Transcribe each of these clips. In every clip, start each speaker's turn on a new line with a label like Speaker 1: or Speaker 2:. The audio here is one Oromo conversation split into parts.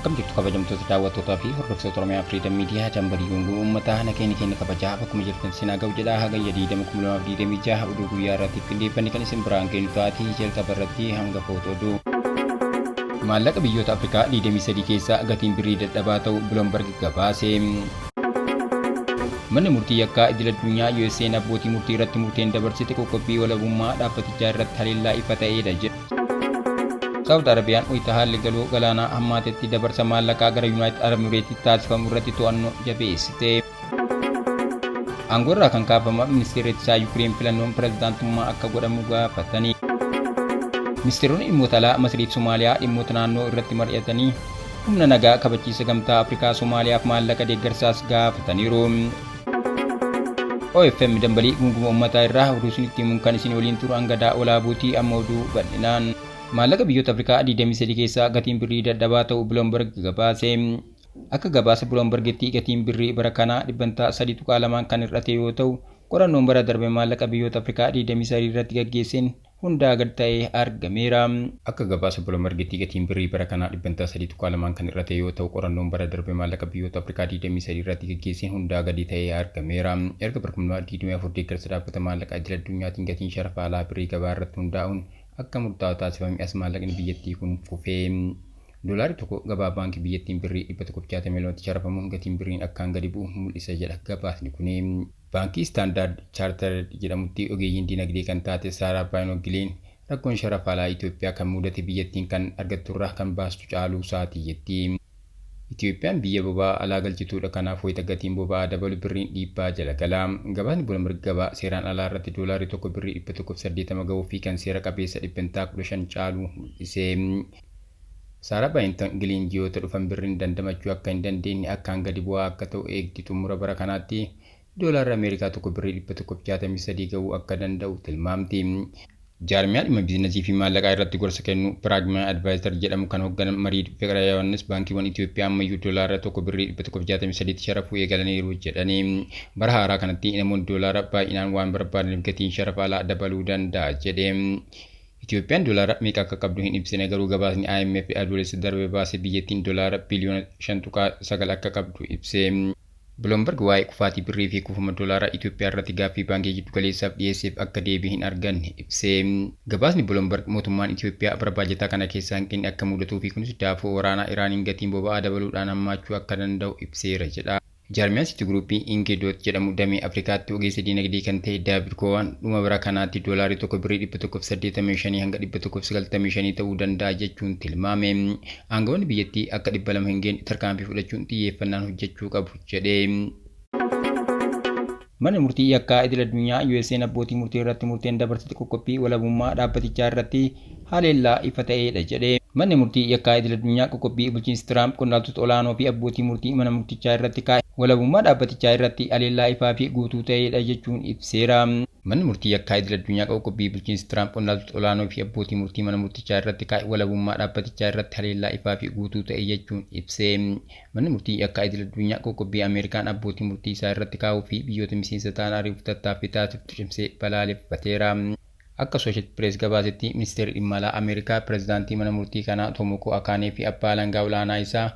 Speaker 1: Akkam jirtu kabajamtoota daawwattootaa fi hordoftoota Oromiyaa Freedom Media, dambalii gunguu uummataa, nageenya keenya kabajaa bakkuma jirtan sinaa ga'u jedhaa, Hagayya 20, 2026 oduu guyyaa irratti qindeeffanne kan isin biraan geenyu taatii. Jalqaba irratti hanga foota oduu. Maallaqa biyyoota Afrikaa 23 keessaa gatiin birrii dadhabaa ta'u Bloomberg gabaase. Manni murtii yakkaa idil addunyaa USA'n abbootii murtii irratti murteen dabarsite qoqqobbii walabummaa dhaabbatichaa irratti haleellaa ifa ta'edha jedhe. Saawud Arabiyaan wayita haalli galoo galaanaa hammaatetti dabarsa maallaqaa gara Yuunaayitid Arab Emireetitti taasifamu irratti to'annoo jabeessite. Aangoo irraa kan kaafaman ministeerri ittisaa Yukireen filannoon pirezidaantummaa akka godhamu gaafatanii. Ministeeronni dhimmoota alaa Masrii fi Somaaliyaa dhimmoota naannoo irratti mari'atanii humna nagaa kabachiisa Gamtaa Afrikaa Somaaliyaaf maallaqa deeggarsaas gaafataniiru. OFM dambalii gunguma uummataa irraa oduu isinitti himuun kan isin waliin turu hangadaa olaabuutii. Amma oduu bal'inaan. Maallaqa biyyoota Afrikaa 23 keessaa gatiin birrii dadhabaa ta'u Bloomberg gabaase. Akka gabaasa Bloombergitti gatiin birrii bara kanaa 3.2% kan hir'ate yoo ta'u, qorannoon bara darbe maallaqa biyyoota Afrikaa 23 irratti gaggeesseen hundaa gad ta'ee argameera. Akka gabaasa Bloombergitti gatiin birrii bara kanaa 3.2% kan hir'ate yoo ta'u, qorannoon bara darbe maallaqa biyyoota Afrikaa 23 irratti gaggeesseen hundaa gadi ta'ee argameera. Erga bara 2024 deeggarsa dhaabbata maallaqa idil addunyaatiin gatiin sharafa alaa birrii gabaa irratti hundaa'uun akka murtaa'u taasifame as maallaqni biyyattii kun kufee. Doolaarri tokko gabaa baankii biyyattiin birrii 162tti sharafamuun gatiin birriin akkaan gadi bu'u mul'isa jedha gabaasni kuni. Baankii Standard Chartered jedhamutti ogeeyyiin dinagdee kan taate Saaraa Baayinoo Giliin rakkoon sharafa alaa Itoophiyaa kan mudate biyyattiin kan argatturraa kan baastu caaluu isaatii jetti. Itoophiyaan biyya boba'aa alaa galchituudha, kanaaf wayita gatiin boba'aa dabalu birriin dhiibbaa jala gala. Gabaasni Bloomberg gabaa seeraan alaa irratti doolaarri tokko birrii 180 gahuu fi kan seera qabeessa 15% caalu mul'ise. Saaraa Baayinton Giliin ji'oota dhufan birriin dandamachuu akka hin dandeenye, akkaan gadi bu'aa akka ta'u eegdi. Xumura bara kanaatti doolaarri Ameerikaa tokko birrii 163 gahuu akka danda'u tilmaamti. Jaarmiyaa dhimma biizinasii fi maallaqaa irratti gorsa kennu Piraagmaa Advaayizar jedhamu kan hoogganan Mariid Fiqira Yohaannis baankiiwwan Itoophiyaa ammayyuu doolaara tokko birrii 163tti sharafuu eegalaniiru jedhanii, bara haaraa kanatti namoonni doolaara baay'inaan waan barbaadaniif gatiin sharafa alaa dabaluu danda'a jedhe. Itoophiyaan doolaara meeqa akka qabdu hin ibsine, garuu gabaasni IMF Adoolessa darbe baase biyyattiin doolaara biliyoona 5.9 akka qabdu ibse. Bloomberg waa'ee kufaatii birrii fi kufuma doolaaraa Itoophiyaa irratti gaaffii baankii giddugaleessaaf dhiyeesseef akka deebii hin arganne ibse. Gabaasni Bloomberg mootummaan Itoophiyaa bara baajataa kana keessa hanqinni akka mudatuu fi kunis daafoo waraanaa Iraaniin gatiin boba'aa dabaluudhaan hammaachuu akka danda'u ibseera jedha. Jaarmiyaan Citigroup Inc. jedhamu damee Afrikaatti ogeessa dinagdee kan ta'e Daavid Koowaan dhuma bara kanaatti doolaarri tokko birrii 185 hanga 195 ta'uu danda'a jechuun tilmaame. Aangawoonni biyyattii akka 200 hin geenye tarkaanfii fudhachuun xiyyeeffannaan hojjechuu qabu jedhe. Manni murtii yakkaa idil addunyaa USA'n abbootii murtii irratti murteen dabarsite qoqqobbii walabummaa dhaabbatichaa irratti haleellaa ifa ta'edha jedhe. Manni murtii yakkaa idil addunyaa qoqqobbii bulchiinsi Tiraamp qondaaltota olaanoo fi abbootii murtii mana murtichaa irratti kaa'e walabummaa dhaabbatichaa irratti haleellaa ifaa fi guutuu ta'edha jechuun ibseera. Manni murtii yakkaa idil addunyaa qoqqobbii bulchiinsi Tiraamp qondaaltota olaanoo fi abbootii murtii mana murtichaa irratti kaa'e walabummaa dhaabbatichaa irratti haleellaa ifaa fi guutuu ta'e jechuun ibse. Manni murtii yakkaa idil addunyaa qoqqobbii Ameerikaan abbootii murtii isaa irratti kaa'uu fi biyyoota miseensa ta'an ari'uuf tattaaffii taasiftu cimsee balaaleffateera. Akka Associated Press gabaasetti, ministeerri dhimma alaa Ameerikaa pirezidaantii mana murtii kanaa Tomoko Akaanee fi abbaa alangaa olaanaa isaa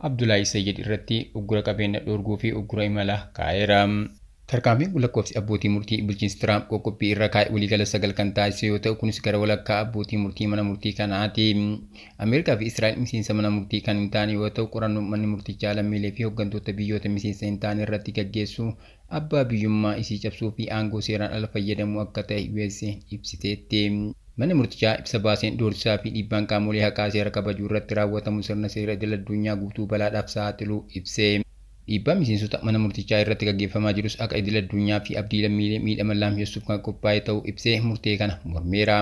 Speaker 1: Abdulaayii Sayyid irratti uggura qabeenya dhoorguu fi uggura imalaa kaa'eera. Tarkaanfiin kun lakkoofsi abbootii murtii bulchiinsi Tiraamp qoqqobbii irra kaa'e waliigala sagal kan taasise yoo ta'u, kunis gara walakkaa abbootii murtii mana murtii kanaati. Ameerikaa fi Israa'el miseensa mana murtii kan hin taane yoo ta'u, qorannoon manni murtichaa lammiilee fi hooggantoota biyyoota miseensa hin taane irratti gaggeessu abbaa biyyummaa isii cabsuu fi aangoo seeraan ala fayyadamuu akka ta'e USA ibsiteetti. Manni murtichaa ibsa baaseen doorsisaa fi dhiibbaan qaamolee haqaa seera kabajuu irratti raawwatamu sirna seera idil addunyaa guutuu balaadhaaf saaxiluu ibse. Dhiibbaa miseensota mana murtichaa irratti gaggeeffamaa jirus haqa idil addunyaa fi abdii lammiilee miidhaman laamshessuuf kan qophaa'e ta'uu ibsee murtee kana mormeera.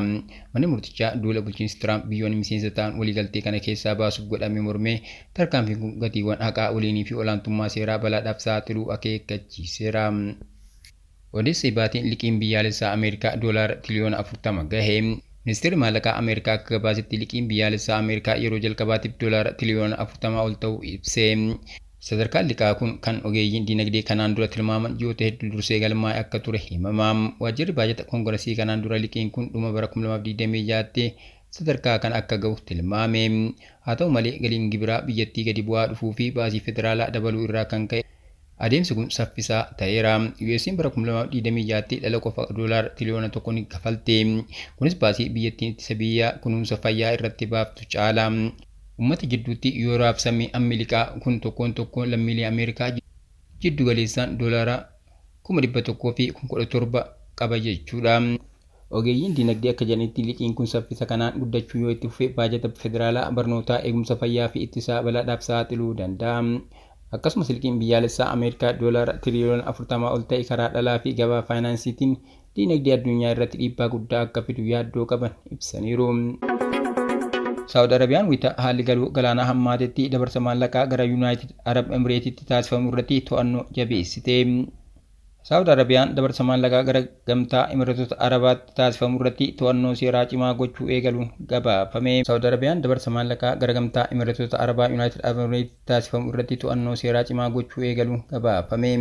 Speaker 1: Manni murtichaa duula bulchiinsi Tiraamp biyyoonni miseensa ta'an waliigaltee kana keessaa baasuuf godhame mormee, tarkaanfiin kun gatiiwwan haqaa waliinii fi olaantummaa seeraa balaadhaaf saaxiluu akeekkachiiseera. Odeessa Ibaatiin liqiin biyyaalessaa Ameerikaa doolaara tiliyoona 40 gahe. Ministeerri maallaqaa Ameerikaa akka gabaasetti liqiin biyyaalessaa Ameerikaa yeroo jalqabaatiif doolaara tiliyoona 40 ol ta'uu ibse. Sadarkaan liqaa kun kan ogeeyyiin dinagdee kanaan dura tilmaaman ji'oota hedduu dursee galmaa'e akka ture himama. Waajjirri baajata Koongirasii kanaan dura liqiin kun dhuma bara 2026tti sadarkaa kana akka gahu tilmaame. Haa ta'u malee, galiin gibiraa biyyattii gadi bu'aa dhufuu fi baasii federaalaa dabaluu irraa kan ka'e adeemsi kun saffisaa ta'eera. US'n bara 2026tti dhala qofa doolaara tiliyoona 1 ni kafalte. Kunis baasii biyyattiin ittisa biyyaa, kunuunsa fayyaa irratti baaftu caala. Uummata jidduutti yoo raabsame, hammi liqaa kun tokkoon tokkoon lammiilee Ameerikaa jiddu galeessaan doolaara 117,000 qaba jechuudha. Ogeeyyiin dinagdee akka jedhanitti, liqiin kun saffisa kanaan guddachuu yoo itti fufe baajata federaalaa barnootaa, eegumsa fayyaa fi ittisaa balaadhaaf saaxiluu danda'a. Akkasumas liqiin biyyaalessaa Ameerikaa doolaara tiriiliyoona 40 ol ta'e karaa dhalaa fi gabaa faayinaansiitiin dinagdee addunyaa irratti dhiibbaa guddaa akka fidu yaaddoo qaban ibsaniiru. Saawud Arabiyaan wita haalli galoo galaanaa hammaatetti dabarsa maallaqaa gara Yuunaayitid Arab Emireetitti taasifamu irratti to'annoo jabeessite. Saawud Arabiyaan dabarsa maallaqaa gara Gamtaa Imireetota Arabaatti taasifamu irratti to'annoo seeraa cimaa gochuu eegaluun gabaafame. Saawud Arabiyaan dabarsa maallaqaa gara Gamtaa Imireetota Arabaa, Yuunaayitid Arab Emireetitti taasifamu irratti to'annoo seeraa cimaa gochuu eegaluun gabaafame.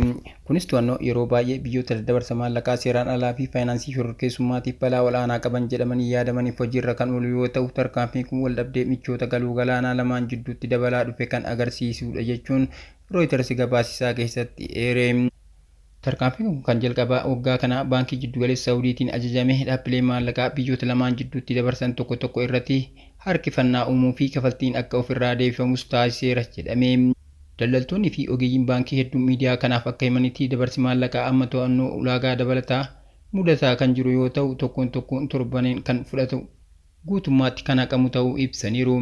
Speaker 1: Kunis to'annoo yeroo baay'ee biyyoota daddabarsa maallaqaa seeraan alaa fi faayinaansii shororkeessummaatiif balaa ol'aanaa qaban jedhamanii yaadamaniif hojiirra kan oolu yoo ta'u, tarkaanfiin kun waldhabdee michoota galoo galaanaa lamaan jidduutti dabalaa dhufe kan agarsiisudha jechuun Reuters gabaasisaa keessatti eere. Tarkaanfiin kun kan jalqabaa waggaa kana Baankii Jiddugaleessa Saawudiitiin ajajame dhaabbilee maallaqaa biyyoota lamaan jidduutti dabarsan tokko tokko irratti harkifannaa uumuu fi kafaltiin akka ofirraa deebifamus taasiseera jedhame. Daldaltoonni fi ogeeyyiin baankii hedduun miidiyaa kanaaf akka himanitti, dabarsi maallaqaa amma to'annoo ulaagaa dabalataa mudataa kan jiru yoo ta'u, tokkoon tokkoon torbaneen kan fudhatu guutummaatti kan haqamu ta'uu ibsaniiru.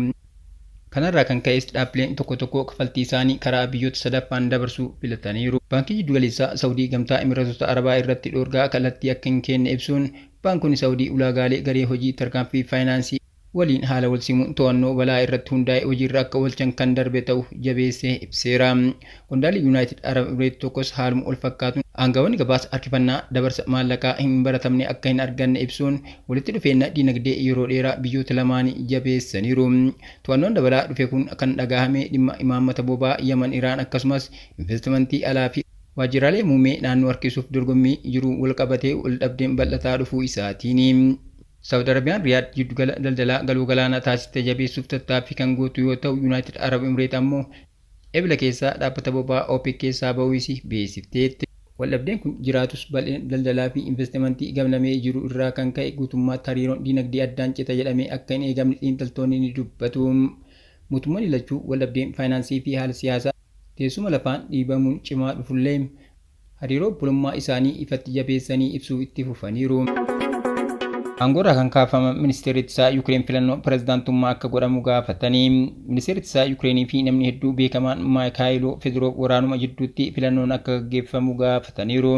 Speaker 1: Kanarraa kan ka'es dhaabbileen tokko tokko kafaltii isaanii karaa biyyoota sadaffaan dabarsuu filataniiru. Baankii Jiddugaleessaa Saawudii Gamtaa Imireetota Arabaa irratti dhoorgaa kallattii akka hin kenne ibsuun, baankonni Saawudii ulaagaalee garee hojii tarkaanfii faayinaansii waliin haala wal simuun to'annoo balaa irratti hundaa'e hojiirra akka oolchan kan darbe ta'u jabeessee ibseera. Qondaalli Yuunaayitid Arab Emireet tokkos haaluma wal fakkaatuun aangawoonni gabaasa harkifannaa dabarsa maallaqaa hin baratamne akka hin arganne ibsuun walitti dhufeenya dinagdee yeroo dheeraa biyyoota lamaanii jabeessaniiru. To'annoon dabalaa dhufe kun kan dhagahame dhimma imaammata boba'aa Yaman, Iraan, akkasumas investimentii alaa fi waajjiraalee muummee naannoo harkisuuf dorgommii jiru wal qabatee wal dhabdeen bal'ataa dhufuu isaatiini. Saawud Arabiyaan Riyaad jiddugala daldalaa galoo galaanaa taasiste jabeessuuf tattaaffii kan gootu yoo ta'u, Yuunaayitid Arab Emireet ammoo Ebla keessaa dhaabbata boba'aa OPEC keessaa bahuu isii beeksifteetti. Waldhabdeen kun jiraatus, bal'ina daldalaa fi investimentii gamlamee jiru irraa kan ka'e guutummaatti hariiroon dinagdee addaan cita jedhamee akka hin eegamne xiinxaltoonni ni dubbatu. Mootummoonni lachuu waldhabdeen faayinaansii fi haala siyaasaa teessuma lafaan dhiibamuun cimaa dhufullee hariiroo obbolummaa isaanii ifatti jabeessanii ibsuu itti fufaniiru. Aangoorraa kan kaafaman ministeerri ittisaa Yukireen filannoo pirezidaantummaa akka godhamu gaafatanii. Ministeerri ittisaa Yukireenii fi namni hedduu beekamaan Maayikaayiloo Fedoroof waraanuma jidduutti filannoon akka gaggeeffamu gaafataniiru.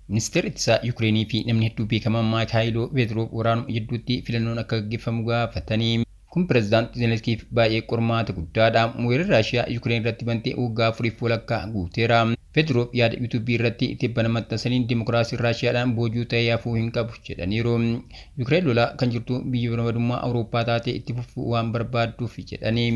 Speaker 1: Ministeerri ittisaa Yukireenii fi namni hedduu beekamaan Maayikaayiloo Fedoroof waraanuma jidduutti filannoon akka gaggeeffamu gaafatanii. Kun pirezidaant Zelenskiif baay'ee qormaata guddaadha. Weerarri Raashiyaa Yukireen irratti bantee waggaa 4.5 guuteera. Fedoroof yaada yuutuubii irratti tibbana maxxansaniin dimokiraasiin Raashiyaadhaan boojuu ta'ee hafuu hin qabu jedhaniiru. Yukireen lolaa kan jirtu biyya birmadummaa Awurooppaa taatee itti fufuu waan barbaadduuf jedhanii.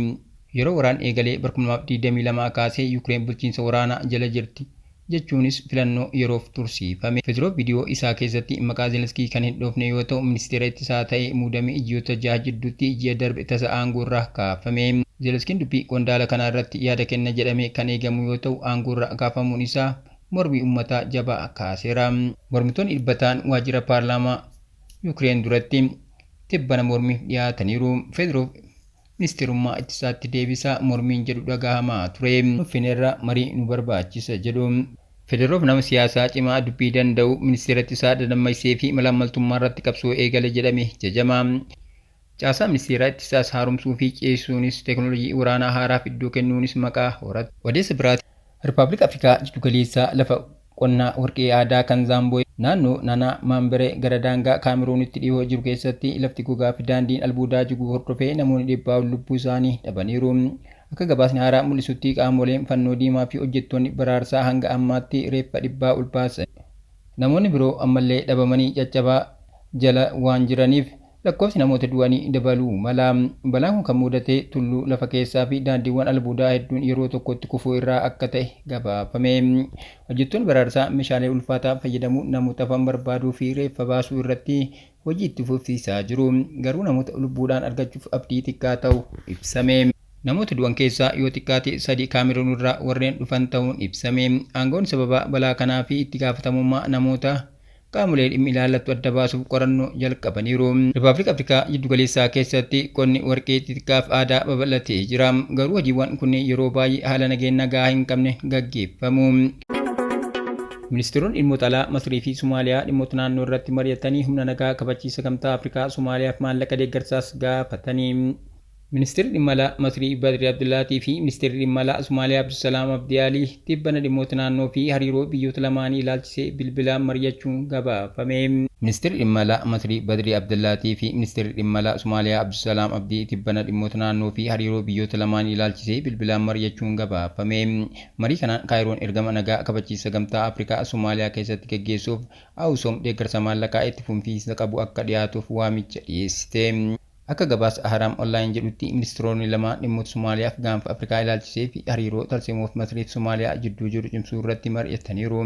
Speaker 1: Yeroo waraan eegalee bara 2022 kaasee Yukireen bulchiinsa waraanaa jala jirti jechuunis filannoo yeroof tursiifame. Fedoroof viidiyoo isaa keessatti maqaa Zelenskii kan hin dhoofne yoo ta'u, ministeera ittisaa ta'ee muudamee ji'oota 6 jidduutti ji'a darbe tasa aangoorraa kaafame. Zelenskiin dubbii qondaala kanaa irratti yaada kenna jedhamee kan eegamu yoo ta'u, aangoorraa kaafamuun isaa mormii uummataa jabaa kaaseera. Mormitoonni 100 ta'an waajjira paarlaamaa Yukireen duratti tibbana mormiif dhiyaataniiru. Fedoroof ministeerummaa ittisaatti deebisaa mormiin jedhu dhagahamaa ture. Nuffineerra, marii nu barbaachisa jedhu. Fedoroof nama siyaasaa cimaa dubbii danda'u, ministeera ittisaa dadammaysee fi malaammaltummaa irratti qabsoo eegale jedhame jajama. Caasaa ministeera ittisaas haaromsuu fi ceesisuunis teekinooloojii waraanaa haaraaf iddoo kennuunis maqaa horate. Odeessa biraati. Rippaabilika Afrikaa Jiddugaleessaa lafa qonnaa warqee aadaa kan Zaamboo naannoo Nanaa Maambere gara daangaa Kaameruunitti dhiyoo jiru keessatti lafti gogaa fi daandiin albuudaa jiguu hordofee namoonni 100 ol lubbuu isaanii dhabaniiru. Akka gabaasni haaraa mul'isutti, qaamoleen fannoo diimaa fi hojjettoonni baraarsaa hanga ammaatti reeffa 100 ol baasan. Namoonni biroo ammallee dhabamanii caccabaa jala waan jiraniif lakkoofsi namoota du'anii dabaluu mala. Balaan kun kan mudate tulluu lafa keessaa fi daandiiwwan albuudaa hedduun yeroo tokkotti kufuu irraa akka ta'e gabaafame. Hojjettoonni baraarsaa meeshaalee ulfaataa fayyadamuun namoota hafan barbaaduu fi reeffa baasuu irratti hojii itti fufsiisaa jiru. Garuu namoota lubbuudhaan argachuuf abdii xiqqaa ta'u ibsame. Namoota du'an keessaa yoo xiqqaate sadi Kaameruun irraa warreen dhufan ta'uun ibsame. Aangawoonni sababa balaa kanaa fi itti gaafatamummaa namoota qaamolee dhimmi ilaallattu adda baasuuf qorannoo jalqabaniiru. Rippaabilika Afrikaa Jiddugaleessaa keessatti qonni warqee xixiqqaaf aadaa babal'atee jira. Garuu hojiiwwan kunneen yeroo baay'ee haala nageenya gahaa hin qabne gaggeeffamu. Ministeeronni dhimmoota alaa Masrii fi Somaaliyaa dhimmoota naannoo irratti mari'atanii humna nagaa kabachiisa gamtaa Afrikaa Somaaliyaaf maallaqa deeggarsaas gaafatanii. Ministeerri dhimma alaa Masrii Badri Abdullaatii fi Ministeerri dhimma alaa Somaaliyaa Abdusalaam Abdiyaalii tibbana dhimmoota naannoo fi hariiroo biyyoota lamaanii ilaalchisee bilbilaan mari'achuun gabaafame. Ministeerri dhimma alaa Masrii Badri Abdullaatii fi Ministeerri dhimma alaa Somaaliyaa Abdusalaam Abdii tibbana dhimmoota naannoo fi hariiroo biyyoota lamaanii ilaalchisee bilbilaan mari'achuun gabaafame. Marii kanaan Kaayiroon ergama nagaa kabachiisa gamtaa Afrikaa Somaaliyaa keessatti gaggeessuuf AUSOM deeggarsa maallaqaa itti fufiinsa qabu akka dhiyaatuuf waamicha dhiyeessite. Akka gabaasa Ahraam Online jedhutti ministeeronni lamaan dhimmoota Somaaliyaa fi gaanfa Afrikaa ilaalchisee fi hariiroo tarsiimoof Masrii fi Somaaliyaa jidduu jiru cimsuu irratti mari'ataniiru.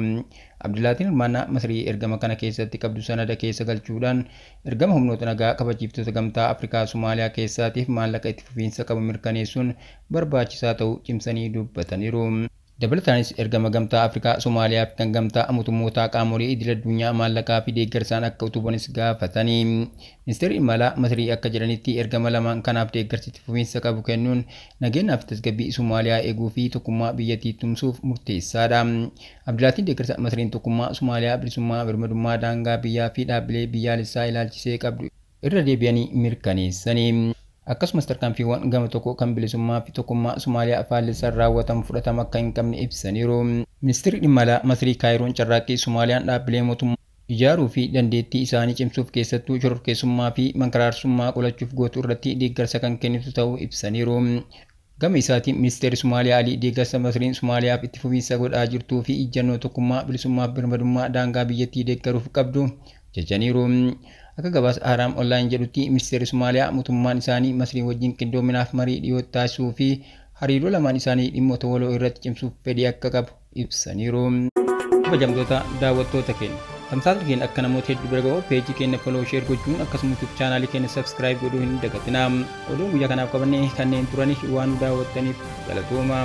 Speaker 1: Abdullaatiin hirmaannaa Masrii ergama kana keessatti qabdu sanada keessa galchuudhaan ergama humnoota nagaa kabachiiftota gamtaa Afrikaa Somaaliyaa keessaatiif maallaqa itti fufiinsa qabu mirkaneessuun barbaachisaa ta'uu cimsanii dubbataniiru. Dabalataanis ergama gamtaa Afrikaa Somaaliyaa fi kan gamtaa mootummootaa qaamolee idil addunyaa maallaqaa fi deeggarsaan akka utubanis gaafatanii. Ministeerri dhimma alaa Masrii akka jedhanitti ergama lamaan kanaaf deeggarsi itti fufiinsa qabu kennuun nageenyaa fi tasgabbii Somaaliyaa eeguu fi tokkummaa biyyattii tumsuuf murteessaadha. Abdulaatiin deeggarsa Masriin tokkummaa Somaaliyaa bilisummaa birmadummaa daangaa biyyaa fi dhaabbilee biyyaalessaa ilaalchisee qabdu irra deebi'anii mirkaneessanii. Akkasumas tarkaanfiiwwan gama tokko kan bilisummaa fi tokkummaa Somaaliyaa faallessan raawwatamu fudhatama akka hin qabne ibsaniiru. Ministeerri dhimma alaa Masrii Kaayiroon carraaqqii Somaaliyaan dhaabbilee mootummaa ijaaruu fi dandeettii isaanii cimsuuf keessattuu shororkeessummaa fi mankaraarsummaa qolachuuf gootu irratti deeggarsa kan kennitu ta'uu ibsaniiru. Gama isaatiin ministeerri Somaaliyaa Alii deeggarsa Masriin Somaaliyaaf itti fufiinsa godhaa jirtuu fi ijjannoo tokkummaa bilisummaa fi birmadummaa daangaa biyyattii deeggaruuf qabdu jajaniiru. Akka gabaasa Ahraam Online jedhutti ministeerri Somaaliyaa mootummaan isaanii Masrii wajjin qindoominaaf marii dhiyoo taasisuu fi hariiroo lamaan isaanii dhimmoota waloo irratti cimsuuf fedhii akka qabu ibsaniiru. Kabajamtoota daawwattoota keenya. Tamsaasni keenya akka namoota hedduu bira ga'u peejii keenya follow share gochuun akkasumas YouTube chaanaalii keenya subscribe godhuu hin dagatinaa. Oduun guyyaa kanaaf qabanne kanneen turaniif waan nu daawwattaniif galatooma.